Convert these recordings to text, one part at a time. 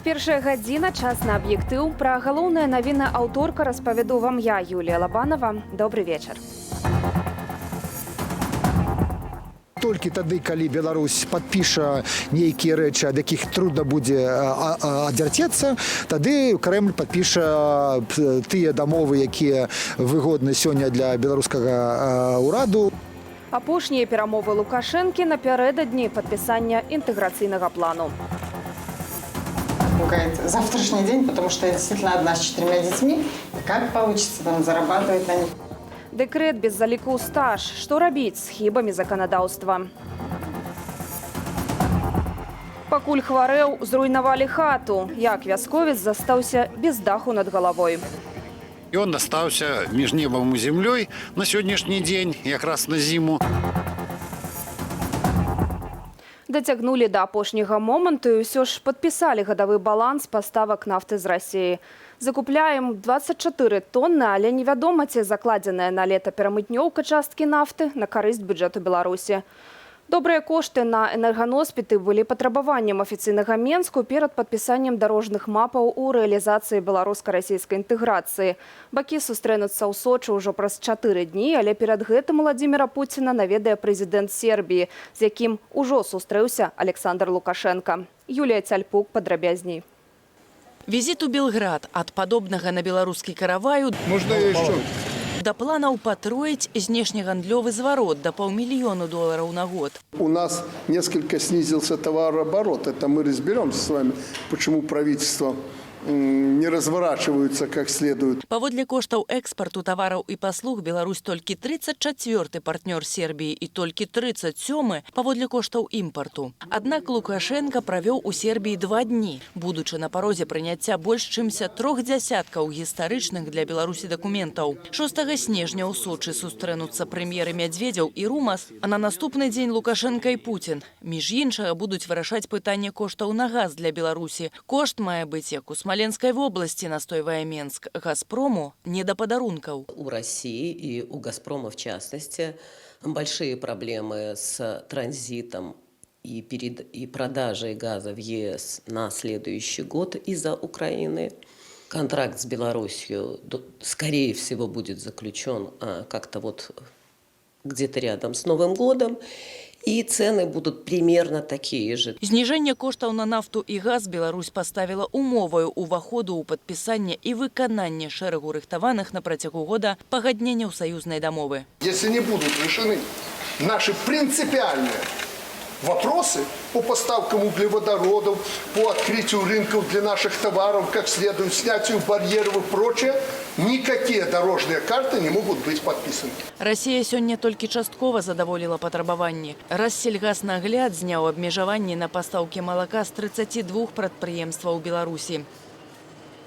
21 гадзіна, час на «Аб'ектыў». Пра галоўныя навіны аўторка распавяду вам я, Юлія Лабанова. Добры вечар. Толькі тады, калі Беларусь падпіша нейкія рэчы, ад якіх трудна будзе адвярцецца, тады Крэмль падпіша тыя дамовы, якія выгодны сёння для беларускага ўраду. Апошнія перамовы Лукашэнкі напярэдадні падпісання інтэграцыйнага плану. Пугает завтрашний день, потому что я действительно одна с четырьмя детьми. Как получится там зарабатывать на них? Дэкрэт без заліку ў стаж. Што рабіць з хібамі заканадаўства? Пакуль хварэў, зруйнавалі хату. Як вясковец застаўся без даху над галавой? Ён астаўся між небам і землёй на сённяшні дзень, якраз на зіму. Дацягнулі да апошняга моманту і ўсё ж падпісалі гадавы баланс паставак нафты з Расіі. Закупляем 24 тонны, але невядома, ці закладзеная на лета перамытнёўка часткі нафты на карысць бюджэту Беларусі. Добрыя кошты на энерганоспіты былі патрабаваннем афіцыйнага Менску перад падпісаннем дарожных мапаў у рэалізацыі беларуска-расійскай інтэграцыі. Бакі сустрэнуцца ў Сочы ўжо праз 4 дні, але перад гэтым Уладзіміра Пуціна наведае прэзідэнт Сербіі, з якім ужо сустрэўся Аляксандр Лукашэнка. Юлія Цяльпук падрабязней. Візіт у Белград ад падобнага на беларускі караваю Можно я еще? да планаў патроіць знешнегандлёвы зварот да паўмільёну долараў на год. У нас несколько снизился товарооборот. Это мы разберемся с вами, почему правительство не разворачиваются как следует. Паводле коштаў экспарту тавараў і паслуг Беларусь толькі 34 партнёр Сербіі і толькі 37 паводле коштаў імпарту. Аднак Лукашэнка правёў у Сербіі 2 дні, будучы на парозе прыняцця больш чымся трох дзясяткаў гістарычных для Беларусі дакументаў. 6 снежня ў Сочы сустрэнуцца прэм'еры Мядзведзяў і Румас, а на наступны дзень Лукашэнка і Пуцін. Між іншага, будуць вырашаць пытанне коштаў на газ для Беларусі. Кошт мае быць як у Смаленскай вобласці, настойвае Менск. Газпрому не да падарункаў. У России и у «Газпрома» в частности большие проблемы с транзитом и продажей газа в ЕС на следующий год из-за Украины. Контракт с Беларусью, скорее всего, будет заключен как-то вот где-то рядом с Новым годом, и цены будут примерно такие же. Зніжэнне коштаў на нафту і газ Беларусь паставіла умоваю ўваходу ў падпісанне і выкананне шэрагу рыхтаваных на працягу года пагадненняў саюзнай дамовы. Если не будут решены наши принципиальные вопросы по поставкам углеводородов, по открытию рынков для наших товаров как следует, снятию барьеров и прочее, никакие дорожные карты не могут быть подписаны. Расія сёння толькі часткова задаволіла патрабаванні. Рассельгаснагляд зняў абмежаванні на пастаўкі малака з 32 прадпрыемстваў Беларусі.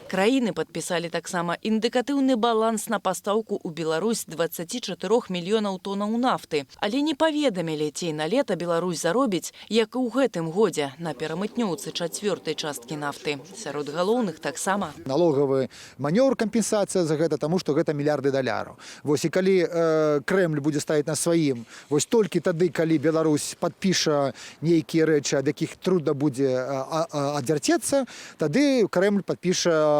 Краіны падпісалі таксама індыкатыўны баланс на пастаўку ў Беларусь 24 мільёнаў тонаў нафты, але не паведамілі, ці на лета Беларусь заробіць, як і ў гэтым годзе, на перамытнёўцы чацвёртай часткі нафты. Сярод галоўных таксама налогавы манёвр, кампенсацыя за гэта, таму што гэта мільярды даляраў. Вось, і калі Крэмль будзе ставіць на сваім, вось толькі тады, калі Беларусь падпіша нейкія рэчы, ад якіх трудна будзе адвярцецца, тады Крэмль падпіша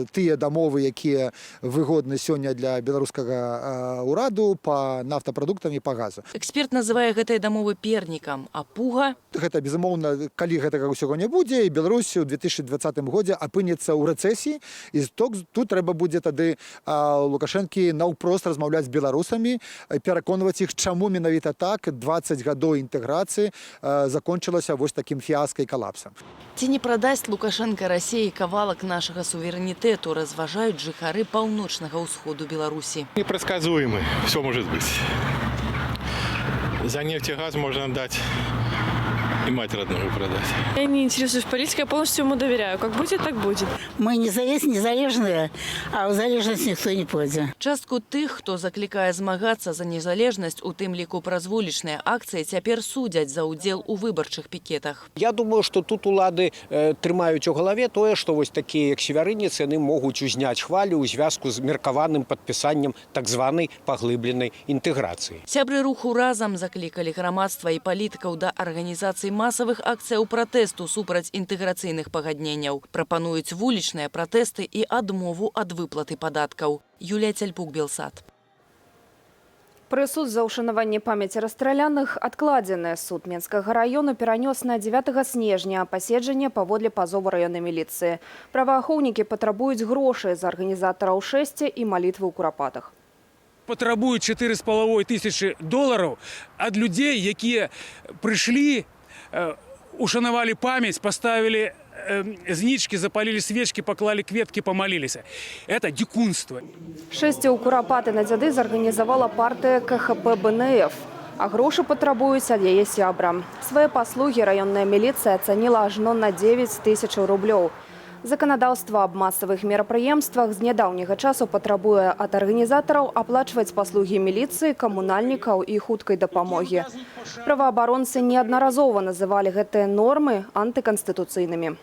тыя дамовы, якія выгодны сёння для беларускага ўраду по нафтапрадуктам і па газу. Эксперт называе гэтыя дамовы пернікам, а пуга Гэта, безумоўна, калі гэтага ўсяго не будзе, і Беларусь у 2020 годзе апынецца ў рэцэсіі, і тут трэба будзе тады Лукашэнкі наўпрост размаўляць з беларусамі, пераконваць іх, чаму менавіта так 20 гадоў інтэграцыі закончылася вось такім фіаска і калапсам. Ці не прадасць Лукашэнка Расіі кавалак нашага суверэнітэту, разважаюць жыхары паўночнага ўсходу Беларусі. Непредсказуемый, все может быть. За нефть и газ можно отдать и мать родную продать. Я не интересуюсь политикой, я полностью ему доверяю. Как будет, так будет. Мы незалежныя, а ў залежнасць ніхто не пойдзе. Частку тых, хто заклікае змагацца за незалежнасць, у тым ліку праз вулічныя акцыі, цяпер судзяць за ўдзел у выбарчых пікетах. Я думаю, што тут улады трымаюць у галаве тое, што вось такія, як Севярынец, яны могуць узняць хвалю ў звязку з меркаваным падпісаннем так званай паглыбленай інтэграцыі. Сябры руху «Разам» заклікалі грамадства і палітыкаў да арганізацыі масавых акцыяў пратэсту супраць інтэграцыйных пагадненняў. Прапануюць вулічныя пратэсты і адмову ад выплаты падаткаў. Юлія Цяльпук, Белсат. Прысуд за ўшанаванне памяці расстраляных адкладзены. Суд Менскага раёну перанёс на 9 снежня паседжанне паводле пазову раённай міліцыі. Праваахоўнікі патрабуюць грошай за арганізатараў шэсця і малітвы ў Курапатах. Патрабуюць 4,5 тысячы долараў ад людзей, якія прыйшлі, ушанавалі памяць, паставілі знічкі, запалілі свечкі, паклалі кветкі, памаліліся. Это дзікунства. Шэсце ў Курапаты на Дзяды зарганізавала партыя КХП БНФ. А грошы патрабуюць ад яе сябра. Свае паслугі раённая міліцыя ацаніла ажно на 9 тысячаў рублёў. Заканадаўства аб масавых мерапрыемствах з нядаўняга часу патрабуе ад арганізатараў аплачваць паслугі міліцыі, камунальнікаў і хуткай дапамогі. Праваабаронцы неаднаразова называлі гэтыя нормы антыканстытуцыйнымі.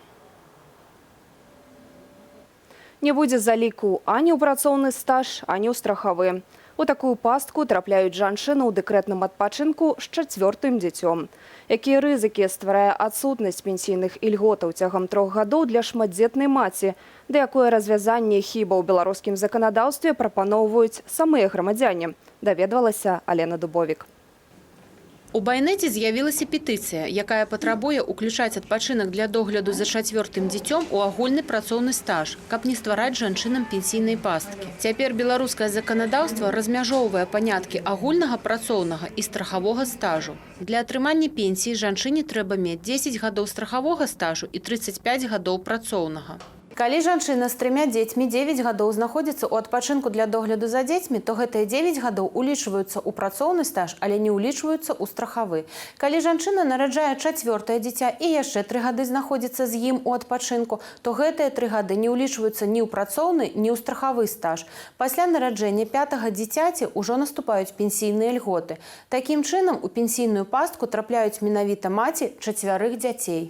Не будзе заліку ані ў працоўны стаж, ані ў страхавы. У такую пастку трапляюць жанчыны ў дэкрэтным адпачынку з чацвёртым дзіцём. Якія рызыкі стварае адсутнасць пенсійных ільготаў цягам 3 гадоў для шматдзетнай маці, ды якое развязанне хібаў у беларускім заканадаўстве прапаноўваюць самыя грамадзяне, даведвалася Алена Дубовік. У Байнеце з'явілася петыцыя, якая патрабуе ўключаць адпачынак для догляду за чацвёртым дзіцём у агульны працоўны стаж, каб не ствараць жанчынам пенсійнай пасткі. Цяпер беларускае заканадаўства размяжоўвае паняткі агульнага працоўнага і страхавога стажу. Для атрымання пенсіі жанчыне трэба мець 10 гадоў страхавога стажу і 35 гадоў працоўнага. Калі жанчына з трымя дзецьмі 9 гадоў знаходзіцца ў адпачынку для догляду за дзецьмі, то гэтыя 9 гадоў улічваюцца ў працоўны стаж, але не ўлічваюцца ў страхавы. Калі жанчына нараджае чацвёртае дзіця і яшчэ 3 гады знаходзіцца з ім у адпачынку, то гэтыя 3 гады не ўлічваюцца ні ў працоўны, ні ў страхавы стаж. Пасля нараджэння пятага дзіцяці ўжо наступаюць пенсійныя льготы. Такім чынам, у пенсійную пастку трапляюць менавіта маці чацвярых дзяцей.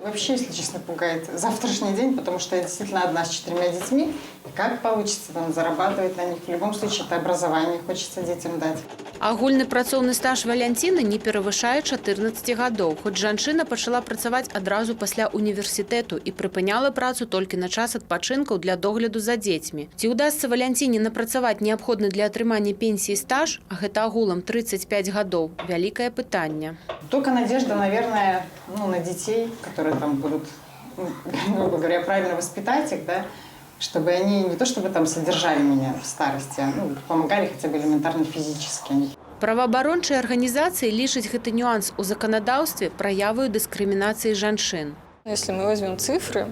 Вообще, если честно, пугает завтрашний день, потому что я действительно одна с четырьмя детьми. И как получится там зарабатывать на них? В любом случае, это образование хочется детям дать. Агульны працоўны стаж Валянціны не перавышае 14 гадоў, хоць жанчына пачала працаваць адразу пасля універсітэту і прыпыняла працу толькі на час адпачынкаў для догляду за дзецьмі. Ці ўдасца Валянціне напрацаваць неабходны для атрымання пенсіі стаж, а гэта агулам 35 гадоў, вялікае пытанне. Только надежда, наверное, ну, на детей, которые там будут, ну, грубо говоря, правильно воспитать их, да, чтобы они не то чтобы там содержали меня в старости, а, ну, помогали хотя бы элементарно физически. Праваабарончыя арганізацыі лічаць гэты нюанс у заканадаўстве праяваю дыскрымінацыі жанчын. Если мы возьмем цифры,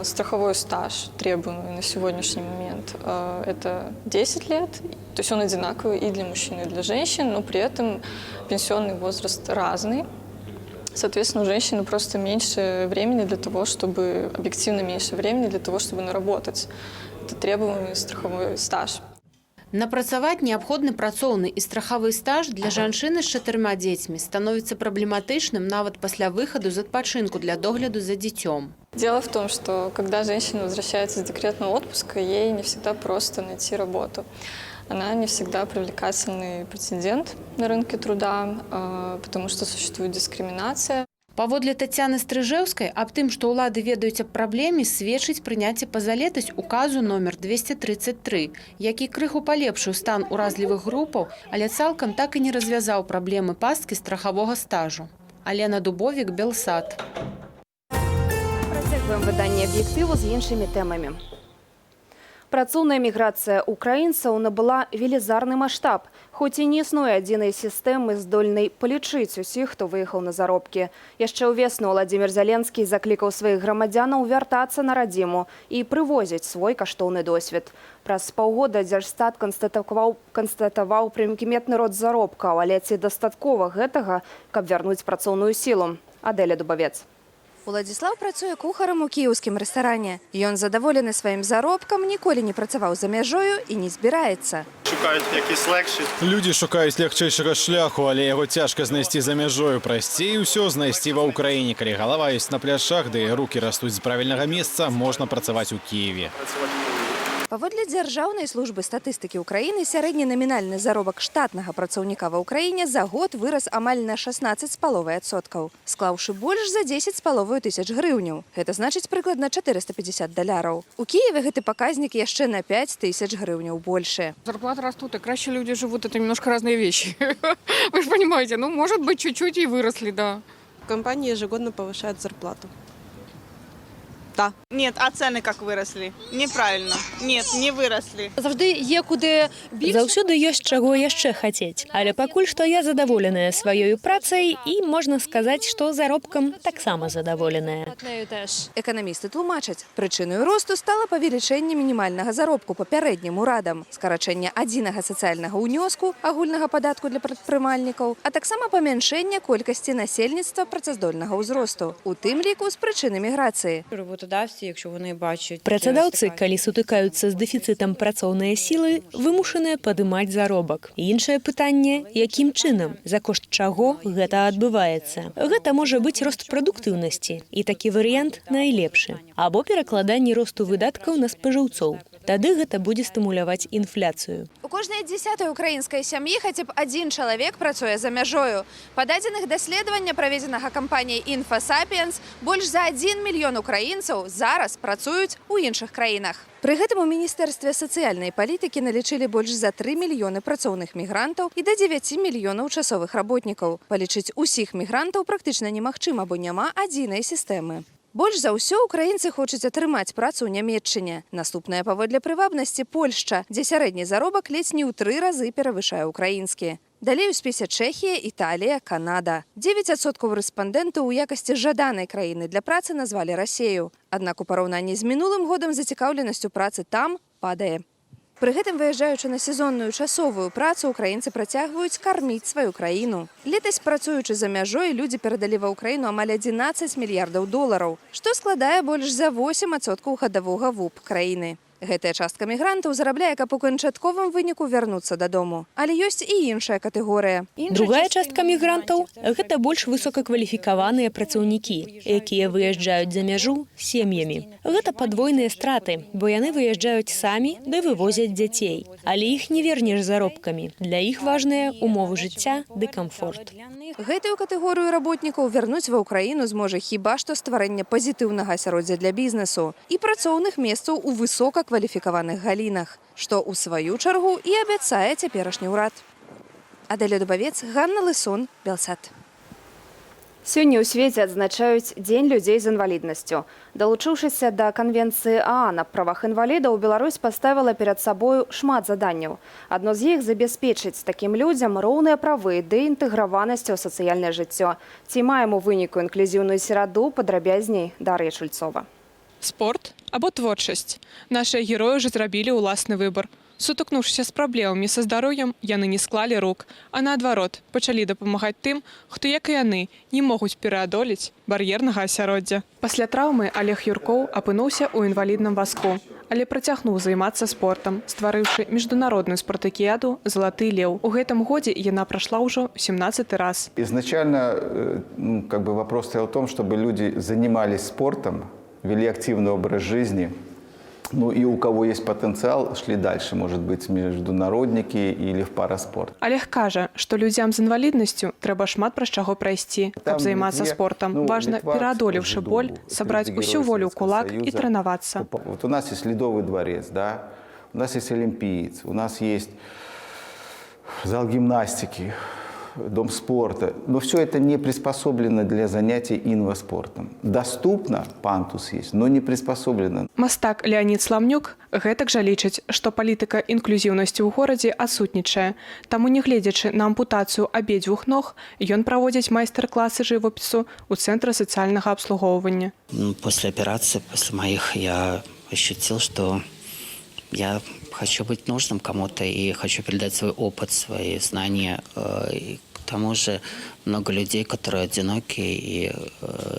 страховой стаж, требуемый на сегодняшний момент, это 10 лет, то есть он одинаковый и для мужчин, и для женщин, но при этом пенсионный возраст разный. Соответственно, у женщины просто меньше времени для того, чтобы, объективно меньше времени для того, чтобы наработать это требуемый страховой стаж. Напрацаваць неабходны працоўны і страхавы стаж для жанчыны з чатырма дзецьмі становіцца праблематычным нават пасля выхаду з адпачынку для догляду за дзіцём. Дело в том, что когда женщина возвращается из декретного отпуска, ей не всегда просто найти работу. Она не всегда привлекательный претендент на рынке труда, потому что существует дискриминация. Паводле Тацяны Стрыжэўскай, аб тым, што ўлады ведаюць аб праблеме, сведчыць прыняцце пазалетась указу номер 233, які крыху палепшыў стан уразлівых групаў, але цалкам так і не развязаў праблемы пасткі страхавога стажу. Алена Дубовік, Белсат. Працягваем выданне «Аб'ектыву» з іншымі тэмамі. Працоўная міграцыя украінцаў набыла велізарны маштаб. Хоць і не існуе адзінай сістэмы, здольнай палічыць усіх, хто выехаў на заробкі. Яшчэ ўвесну Уладзімір Зяленскі заклікаў сваіх грамадзянаў вяртацца на радзіму і прывозіць свой каштоўны досвед. Праз паўгода Дзяржстат канстатаваў прыкметны рост заробкаў, але ці дастаткова гэтага, каб вярнуць працоўную сілу? Адэля Дубавец. Уладзіслаў працуе кухарам у кіеўскім рэстаране. Ён задаволены сваім заробкам, ніколі не працаваў за мяжою і не збіраецца. Шукають якийсь легший. Людзі шукаюць лягчэйшага шляху, але яго цяжка знайсці за мяжою. Прасцей усё знайсці ва Ўкраіне. Калі галава ёсць на плячах, ды рукі растуць з правільнага месца, можна працаваць у Кіеве. Працювати в Києві. Паводле Дзяржаўнай службы статыстыкі Украіны, сярэдні намінальны заробак штатнага працаўніка ва Ўкраіне за год вырас амаль на 16,5%, склаўшы больш за 10,5 тысяч грыўняў. Гэта значыць прыкладна 450 даляраў. У Кіеве гэты паказнік яшчэ на 5 тысяч грыўняў большы. Зарплаты растут, и краще люди живут. Это немножко разные вещи. Вы же понимаете, ну, может быть, чуть-чуть и выросли, да. Компании ежегодно повышают зарплату. Да. Нет, а цены как выросли? Неправильно. Нет, не выросли. Заўжды є куды більше. Заўсёды ёсць чаго яшчэ хацець. Але пакуль што я задаволеная сваёю працай і можна сказаць, што заробкам таксама задаволеная. Нею теж. Эканамісты тлумачаць, прычынаю росту стала павелічэнне мінімальнага заробку папярэднім урадам, скарачэнне адзінага сацыяльнага ўнёску, агульнага падатку для прадпрымальнікаў, а таксама памяншэнне колькасці насельніцтва працаздольнага ўзросту, у тым ліку з прычыны міграцыі. Роботодавці, якщо вони бачать Працадаўцы, калі сутыкаюцца з дэфіцытам працоўнай сілы, вымушаныя падымаць заробак. Іншае пытанне, якім чынам, за кошт чаго гэта адбываецца. Гэта можа быць рост прадуктыўнасці, і такі варыянт найлепшы. Або перакладанне росту выдаткаў на спажыўцоў. Тады гэта будзе стымуляваць інфляцыю. У кожнай дзясятай украінскай сям'і хаця б адзін чалавек працуе за мяжою. Па дадзеных даследавання, праведзенага кампаніяй InfoSapiens, больш за 1 мільён украінцаў зараз працуюць у іншых краінах. Пры гэтым у Міністэрстве сацыяльнай палітыкі налічылі больш за 3 мільёны працоўных мігрантаў і да 9 мільёнаў часовых работнікаў. Палічыць усіх мігрантаў практычна немагчыма, бо няма адзінай сістэмы. Больш за ўсё украінцы хочуць атрымаць працу ў Нямеччыне. Наступная паводле прывабнасці Польшча, дзе сярэдні заробак ледзь не ў тры разы перавышае украінскі. Далей у спісе Чэхія, Італія, Канада. 9% рэспандэнтаў у якасці жаданай краіны для працы назвалі Расею. Аднак у параўнанні з мінулым годам зацікаўленасць у працы там падае. Пры гэтым, выязджаючы на сезонную часовую працу, украінцы працягваюць карміць сваю краіну. Летась, працуючы за мяжой, людзі перадалі ва Ўкраіну амаль 11 мільярдаў долараў, што складае больш за 8% гадавога ВУП краіны. Гэтая частка мігрантаў зарабляе, каб у канчатковым выніку вярнуцца дадому. Але ёсць і іншая катэгорыя. Другая частка мігрантаў гэта больш высокакваліфікаваныя працаўнікі, якія выязджаюць за мяжу сем'ямі. Гэта падвойныя страты, бо яны выязджаюць самі ды вывозяць дзяцей. Але іх не вернеш заробкамі. Для іх важныя умовы жыцця ды камфорт. Гэтую катэгорыю работнікаў вярнуць ва Ўкраіну зможа хіба што стварэнне пазітыўнага асяроддзя для бізнесу і працоўных месцаў у высокакваліфікаваных галінах, што ў сваю чаргу і абяцае цяперашні ўрад. Аделя Дубавец, Ганна Лысон, Белсат. Сёння ў свеце адзначаюць Дзень людзей з інваліднасцю. Далучыўшыся да Канвенцыі ААН аб правах інвалідаў, Беларусь паставіла перад сабою шмат заданняў. Адно з іх — забяспечыць такім людзям роўныя правы ды інтэграванасць у сацыяльнае жыццё. Ці маем у выніку інклюзіўную сераду, падрабязней Дар'я Чульцова. Спорт або творчасць. Нашыя героі ўжо зрабілі ўласны выбар. Сутыкнуўшыся з праблемамі са здароўем, яны не склалі рук, а наадварот, пачалі дапамагаць тым, хто, як і яны, не могуць пераадолець бар'ернага асяроддзя. Пасля траўмы Алег Юркоў апынуўся ў інвалідным вазку, але працягнуў займацца спортам, стварыўшы міжнародную спартакіяду «Залаты леў». У гэтым годзе яна прайшла ўжо 17 раз. Изначально ну, как бы вопрос стоял в том, чтобы люди занимались спортом, вели активный образ жизни, ну и у кого есть потенциал, шли дальше, может быть, международники или в параспорт. Алег кажа, што людзям з інваліднасцю трэба шмат праз чаго прайсці, каб Там займацца Літве, спортам. Ну, Важна, Літва, пераадолеўшы боль, сабраць усю волю ў кулак і Союза. трэнавацца. Вот у нас есть Ледовый дворец, да, у нас есть Олимпиец, у нас есть зал гимнастики, дом спорта. Но все это не приспособлено для занятий инваспортом. Доступно, пандус есть, но не приспособлено. Мастак Леанід Сламнюк гэтак жа лічыць, што палітыка інклюзіўнасці ў горадзе адсутнічае. Таму, нягледзячы на ампутацыю абедзвюх ног, ён праводзіць майстар-класы жывапісу ў цэнтры сацыяльнага абслугоўвання. Ну, после операции, после моих, я ощутил, что я хочу быть нужным кому-то и хочу передать свой опыт, свои знания. И к тому же много людей, которые одиноки, и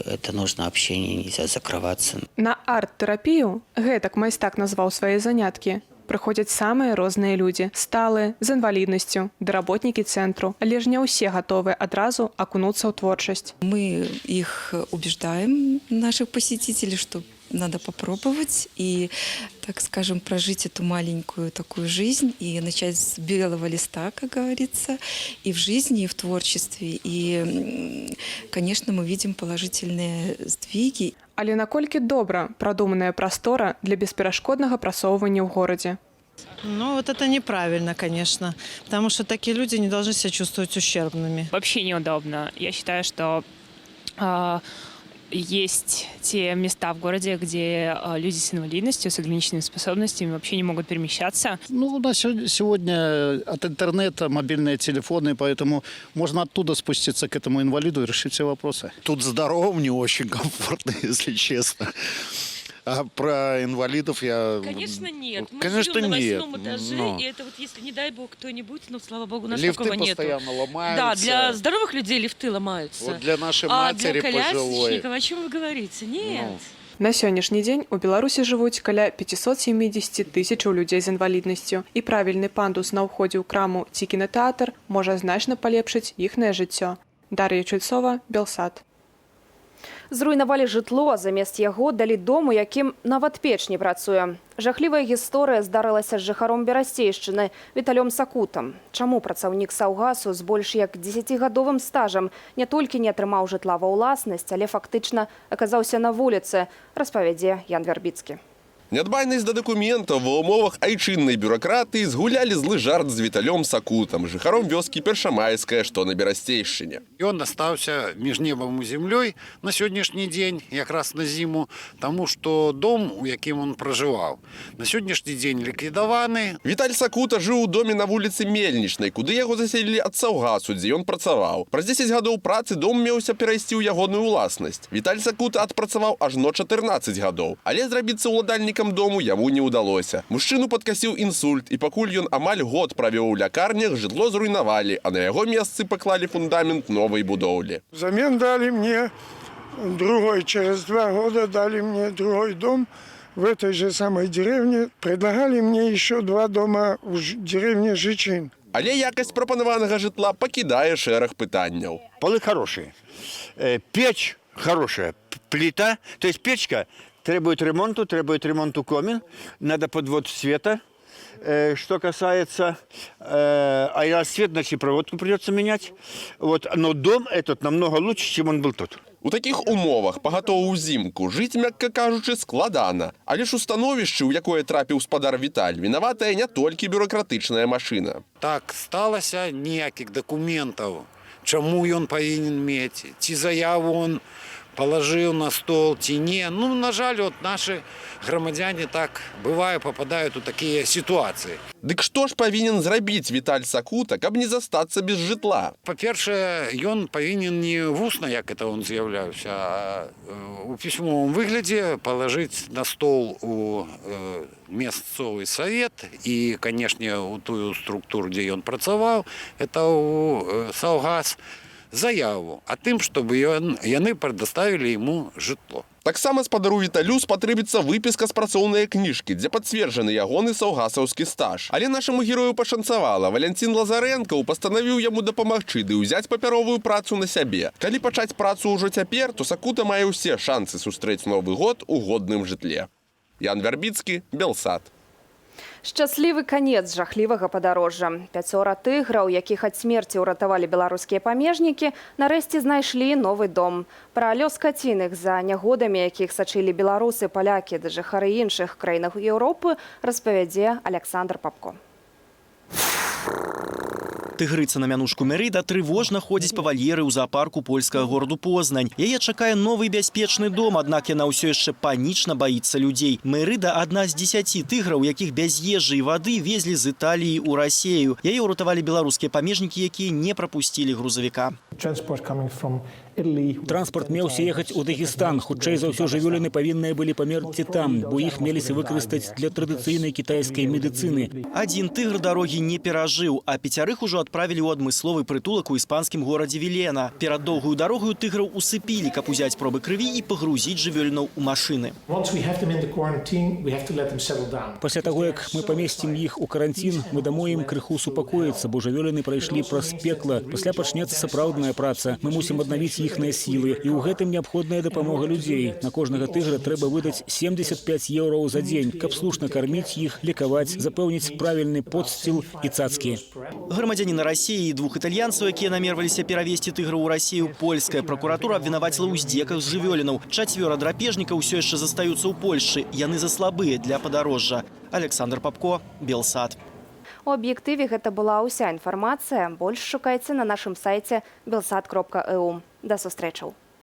это нужно общение, нельзя закрываться. На арт-тэрапію, гэтак майстак назваў свае заняткі, прыходзяць самыя розныя людзі, сталыя, з інваліднасцю, ды работнікі цэнтру, але ж не ўсе гатовыя адразу акунуцца ў творчасць. Мы их убеждаем, наших посетителей, что Надо попробовать и, так скажем, прожить эту маленькую такую жизнь и начать с белого листа, как говорится, и в жизни, и в творчестве. И, конечно, мы видим положительные сдвиги. Але наколькі добра прадуманая прастора для бесперашкоднага прасоўвання ў горадзе? Ну, вот это неправильно, конечно, потому что такие люди не должны себя чувствовать ущербными. Вообще неудобно. Я считаю, что есть те места в городе, где люди с инвалидностью, с ограниченными способностями вообще не могут перемещаться. Ну, у нас сегодня от интернета мобильные телефоны, поэтому можно оттуда спуститься к этому инвалиду и решить все вопросы. Тут здоровым не очень комфортно, если честно. А про инвалидов я... Конечно, нет. Мы Конечно, живем на нет. восьмом этаже, Но и это вот если, не дай бог, кто-нибудь, ну, слава богу, у нас Лифты такого нету. Постоянно ломаются. Да, для здоровых людей лифты ломаются. Вот для нашей А матери для пожилой. колясочников, о чем вы говорите? Нет. Ну. На сённяшні дзень у Беларусі жывуць каля 570 тысячаў людзей з інваліднасцю. І правільны пандус на ўваходзе ў краму ці кінатэатр можа значна палепшыць іхнае жыццё. Дар'я Чульцова, Белсат. Зруйнавалі жытло, а замест яго далі дом, у якім нават печ не працуе. Жахлівая гісторыя здарылася з жыхаром Берасцейшчыны Віталём Сакутам. Чаму працаўнік саўгасу з больш як 10гадовым стажам не толькі не атрымаў жытла ва ўласнасць, але фактычна аказаўся на вуліцы, распавядзе Ян Вярбіцкі. Нядбайнасць да дакументаў ва ўмовах айчыннай бюракратыі згулялі злы жарт з Віталём Сакутам, жыхаром вёскі Першамайская, што на Берасцейшчыне. Ён астаўся між небам і землёй на сённяшні дзень, якраз на зіму, таму што дом, у якім он пражываў, на сённяшні дзень ліквідаваны. Віталь Сакута жыў у доме на вуліцы Мельнічнай, куды яго заселілі ад саўгасу, дзе ён працаваў. Праз 10 гадоў працы дом меўся перайсці ў ягоную ўласнасць. Віталь Сакута адпрацаваў ажно 14 гадоў, але зрабіцца ўладальнікам дому яму не ўдалося. Мужчыну падкасіў інсульт, і пакуль ён амаль год правёў у лякарнях, жытло зруйнавалі, а на яго месцы паклалі фундамент новай будоўлі. Взамен дали мне другой, через 2 года дали мне другой дом в этой же самой деревне. Предлагали мне еще два дома в деревне Жичин. Але якасць прапанаванага жытла пакідае шэраг пытанняў. Полы хорошие, печь хорошая, плита, то есть печка требует ремонту комин, надо подвод света. Что касается, а раз свет, значит, и проводку придется менять. Вот, но дом этот намного лучше, чем он был тот. У такіх умовах, пагатоў узімку, жыць, мякка кажучы, складана. Але ж у становішчы, у якое трапіў спадар Віталь, вінаватая не толькі бюракратычная машына. Так сталася, ніякіх дакументаў, чаму ён павінен мець, ці заяву он палажыў на стол, ці не. Ну, на жаль, от нашы грамадзяне так бывае попадаюць у такія сітуацыі. Дык што ж павінен зрабіць Віталь Сакута, каб не застацца без жытла? Па-першае, ён павінен не вусна, як это он з'яўляўся, а у пісьмовым выглядзе палажыць на стол у мясцовы савет і, канешне, у тую структуру, дзе ён працаваў, это у саўгас, заяву о тым, чтобы яны прадаставілі яму жытло. Таксама спадару Віталю спатрэбіцца выпіска з працоўнай кніжкі, дзе пацверджаны ягоны саўгасаўскі стаж. Але нашаму герою пашанцавала. Валянцін Лазарэнкаў пастанавіў яму дапамагчы ды ўзяць папяровую працу на сябе. Калі пачаць працу ўжо цяпер, то Сакута мае ўсе шанцы сустрэць Новы год у годным жытле. Ян Вярбіцкі, Белсат. Шчаслівы канец жахлівага падарожжа. Пяцёра тыграў, якіх ад смерці ўратавалі беларускія памежнікі, нарэшце знайшлі новы дом. Пра лёс каціных, за нягодамі якіх сачылі беларусы, палякі ды жыхары іншых краінах Еўропы, распавядзе Аляксандр Папко. Тыгрыца на мянушку Мерыда трывожна ходзіць па вальеры ў заапарку польскага гораду Познань. Яе чакае новы бяспечны дом, аднак яна ўсё яшчэ панічна баіцца людзей. Мерыда адна з 10 тыграў, якіх без ежы і вады везлі з Італіі ў Расею. Яе ўратавалі беларускія памежнікі, якія не прапусцілі грузавіка. Транспарт меўся ехаць у Дагестан. Хутчэй за ўсё, жывёліны павінныя былі памерці там, бо іх меліся выкарыстаць для традыцыйнай кітайскай медыцыны. Адзін тыгр дарогі не перажыў, а пяцярых ужо адправілі ў адмысловы прытулак у іспанскім горадзе Вілена. Перад доўгаю дарогаю тыграў усыпілі, каб узяць пробы крыві і пагрузіць жывёлінаў у машыны. Пасля таго, як мы памесцім іх у каранцін, мы дамо ім крыху супакоіцца, бо жывёліны прайшлі праз пекла. Пасля пачнецца сапраўдная складаная праца. Мы мусім аднавіць іхныя сілы. І ў гэтым неабходная дапамога людзей. На кожнага тыгра трэба выдаць 75 еўраў за дзень, каб слушна карміць іх, лекаваць, запэўніць правільны подсціл і цацкі. Грамадзяніна Расіі і двух італьянцаў, якія намерваліся перавезці тыграў у Расію, польская пракуратура абвінаваціла ў здзеках з жывёлінаў. Чацвёра драпежнікаў усё яшчэ застаюцца ў Польшчы. Яны заслабыя для падарожжа. Аляксандр Папко, Белсат. У аб'ектыве гэта была ўся інфармацыя. Больш шукайце на нашым сайце belsat.eu. Да сустрэчаў.